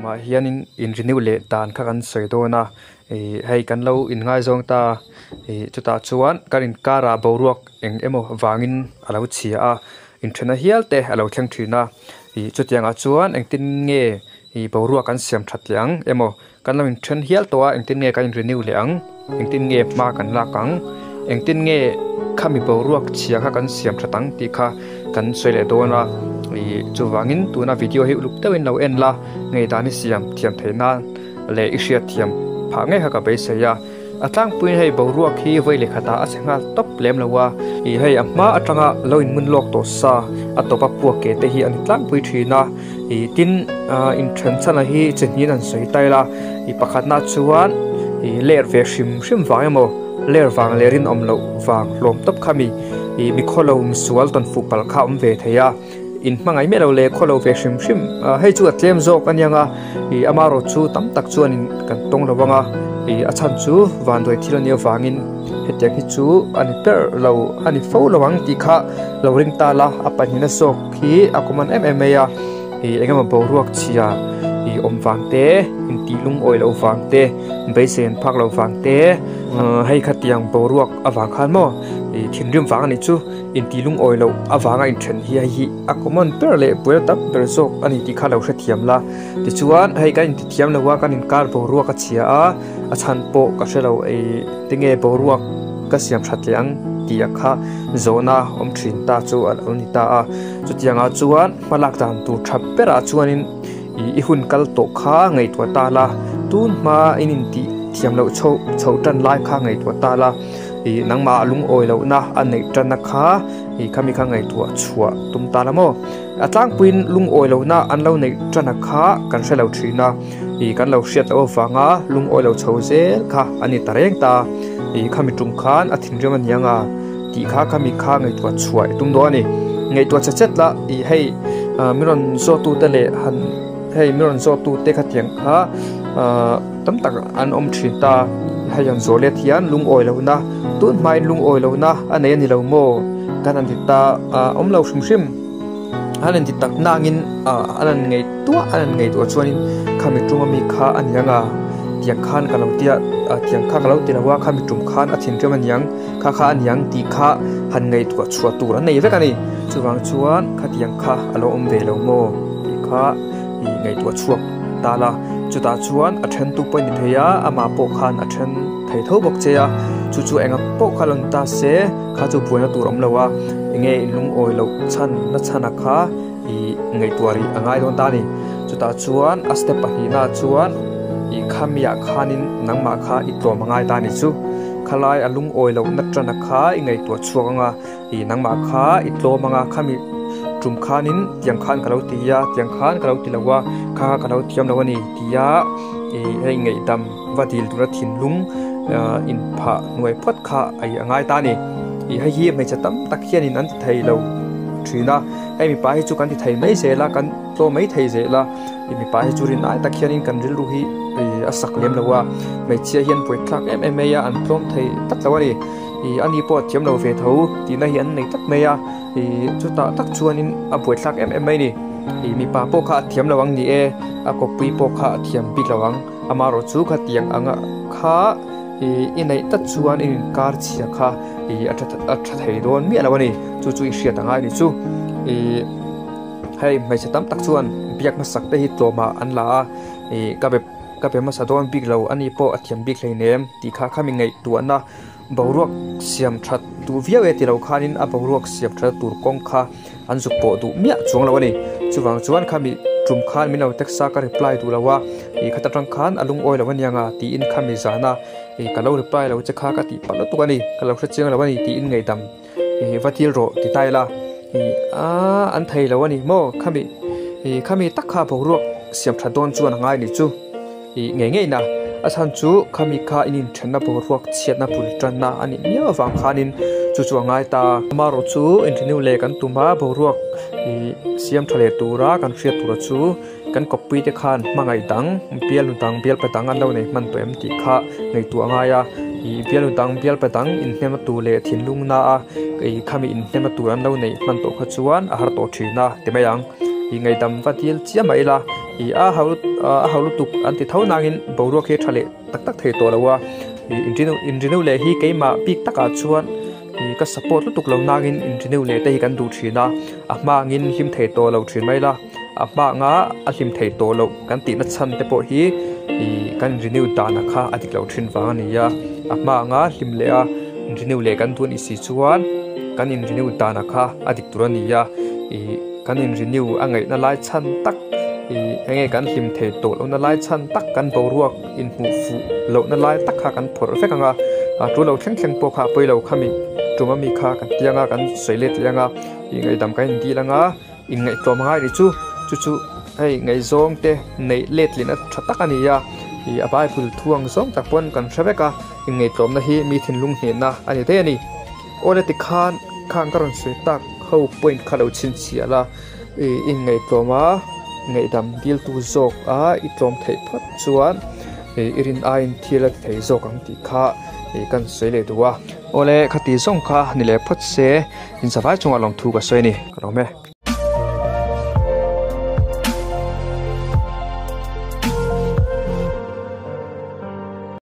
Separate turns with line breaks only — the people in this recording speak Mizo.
tumah hianin in renew leh dan kha kan sawi dawn a ih hei kan lo inngaizawng ta ih chutah chuan kan inkarah boruak eng emaw vangin a lo chhia a inthenna hial te a lo thleng thin a ih chutiangah chuan engtin nge ih boruak an siam that leh ang emaw kan lo inthen hial tawh a engtin nge kan in renew leh ang engtin nge hma kan lak ang engtin nge khami boruak chhia kha kan siam that ang tih kha kan sawi leh dawn a ih chuvangin tuna video hi uluk deuhin lo en la ngaihdan i siam thiam theih nan leh i hriat thiam phah ngei kha ka beisei a a tlangpuiin hei boruak hi vawi leh khatah a chhe nghal tawp lem lo a ih hei a hma atanga lo in mun lawk tawh sa a tawp a puak ke te hi a ni tlangpui thin a ih tin ah inthen chhan hi chi hnihin an sawi tail a ih pakhatna chuan ih ler ve hrim hrim vang emaw ler vang leh rinawm loh vang hlawm tawp kha mi ih mi khawlo misual tawn fuh palh kha a awm ve thei a in hmangaih miah lo leh khawlo ve hrim hrim ah hei chu a tlem zawk a niang a ih amaherawh chu tam tak chuanin kan tawng lo ang a ih a chhan chu vanduai thil a nih avangin hetiang hi chu a ni ber lo a ni fo lo ang tih kha lo ring ta la a pahnihna zawk hi a common em em mai a ih eng emaw boruak chhia ih awm vang te intih lungawi loh vang te beisei an phak loh vang te ah hei khatiang boruak avang khan maw ih thinrim vang a nih chu intih lungawi loh avanga inthen hi hei hi a common ber leh buaina tam ber zawk a ni tih kha lo hrethiam la tichuan hei kan inti thiam lo a kan inkar boruak a chhia a a chhan pawh ka hrelo ih tinge boruak ka siam that leh ang tih a kha zawhna awm thin ta chu a lo ni ta a chutiangah chuan hma lak dan tur tha berah chuanin ih i hun kal tawh kha ngaihtuah ta la tun hma in intih thiam loh chho chhoh tan lai kha ngaihtuah ta la ih nangmah lungawi lohna a neih tanna kha ih khami kha ngaihtuah chhuah tum ta la maw a tlangpuiin lungawi lohna an lo neih tana kha kan hre lo thin a ih kan lo hriat loh avanga lungawi lo chho zel kha a ni ta reng ta ih khami tum khan a thinrim a niang a tih kha khami kha ngaihtuah chhuah i tum dawn a ni ngaihtuah che chet la ih hei ah min rawn zawt tu te leh han hei min rawn zawt tu te khatiang kha ah tam tak an awm thin ta hei an zawh let hian lungawi lohna tun hmain lungawi lohna a nei a ni lo maw kan han ti ta ah awm lo hrim hrim an han ti tak nangin ah an han ngaihtuah an han ngaihtuah chuanin khami tum ami kha a ni ang a tiang khan ka lo tia ah tiang kha ka lo ti lo a khami tum khan a thinrim a niang kha kha a niang tih kha han ngaihtuah chhuah tur an nei vek a ni chuvang chuan khatiang kha a lo awm ve lo maw tih kha ih ngaihtuah chhuak ta la chutah chuan a then tu pawh a ni thei a amah pawh khan a then thei tho bawk che a chu chu enga pawh kha lo ni ta se kha chu buaina tur a awm lo a enge in lungawi loh chhan na chhan a kha ih ngaihtuah rih a ngai dawn ta a ni chutah chuan a step pahnihna ah chuan ih khamiah khanin nangmah kha i tlawm a ngai ta a ni chu khalai a lungawi loh na tan a kha i ngaihtuah chhuak ang a ih nangmah kha i tlawm ang a khami tum khanin tiang khan ka lo ti a tiang khan ka lo ti lo a kha kha ka lo thiam lo a ni tia ih hei ngaihdam va dil tura thinlung ah inphah hnuai phawt kha a ih a ngai ta a ni ih hei hi hmeichhe tam tak hianin an ti thei lo thin a hei mipa hi chu kan ti thei mai zel a kan tlawm mai thei zel a ih mipa hi chu rin ai tak hianin kan rilru hi ih a sak lem lo a hmeichhia hian buaithlak em em mai a an tlawm thei tlat lo a ni ih ani pawh a thiam lo ve tho tihna hi an nei tlat mai a ih chutah tak chuanin a buaithlak em em mai a ni ih mipa pawh kha a thiam lo ang ni e a kawppui pawh kha a thiam bik lo ang amaherawh chu khatiang anga kha ih i neih tlat chuan i inkar chhia kha ih a tha a tha thei dawn miah lo a ni chu chu i hriat angai a ni chu ih hei hmeichhe tam tak chuan biak hmasak te hi tlawmah an la a ih ka be ka be hmasa dawn bik lo ani pawh a thiam bik hleinem tih kha khami ngaihtuahna boruak siam that duh viau e tilo khanin a boruak siam that tur kawng kha an zuk pawh duh miah chuang lo a ni chuvang chuan khami tum khan min lo text a ka reply duh lo a ih khata tang khan a lungawi lo aniang a tiin khami zana ih ka lo reply lo che kha ka tih palh lutuk a ni ka lo hre chiang lo a ni tiin ngaihdam ih va dil rawh ti ta ila ih aaa an thei lo a ni maw khami ih khami tak kha boruak siam that dawn chuan a ngai ni chu. Ih ngei ngei na a chhan chu khami kha in inthenna boruak chhiatna bul tanna a nih miau avang khanin chu chu a ngai ta. Amaherawh chu inrenew leh kan tum a boruak ih siam tha leh tura kan hriat tura chu kan kawppui te khan hmangaih dang bialnu dang bialpa dang an lo nei hman tawh em tih kha ngaihtuah a ngai a ih bialnu dang bialpa dang inhnemna tur leh thinlung na a ih khami inhnemna tur an lo neih hman tawh kha chuan a har tawh thin a ti mai ang ih ngaihdam va dil chiah mai ila. Ih a ho a ho lutuk an ti tho nangin boruak hi a tha leh tak tak thei tawh lo a. Ih in renew in renew leh hi keimah bik takah chuan ih ka support lutuk lo nangin in renew leh te hi kan duh thin a. A hma angin hlim thei tawh lo thin mai la, a hma anga a hlim thei tawh loh kan tihna chhan te pawh hi ih kan in renew dana kha a dik loh thin vang a ni a. A hma anga hlim leh a in renew leh kan duh a nih si chuan kan in renew dana kha a dik tur a ni a. Ih kan in renew a ngaihna lai chhan tak ih eng nge kan hlim thei tawh lohna lai chhan tak kan boruak inhmuh fuh lohna lai tak kha kan phawrh vek ang a, a tul lo thleng thleng pawh kha a pawi lo khami tum ami kha kan ti ang a kan sawi let leh ang a ih ngaihdam kan indil ang a inngaihtlawm a ngai rih chu chu chu hei ngaihzawng te neih let lehna tha tak a ni a ih a bible thu ang zawng tak pawn kan hre vek a inngaihtlawmna hi mi thinlung hnehna a ni daih a ni. Awle tikhan khang ka rawn sawi tak ho point kha lo chhinchhiah la ih inngaihtlawm a ngaihdam diltu zawk a i tlawm theih phawt chuan ih i rin aiin thil a ti thei zawk ang tih kha ih kan sawi leh duh a. Awle khati zawng kha ni leh phawt se inzavai chungah lawmthu ka sawi a ni ka lawm e.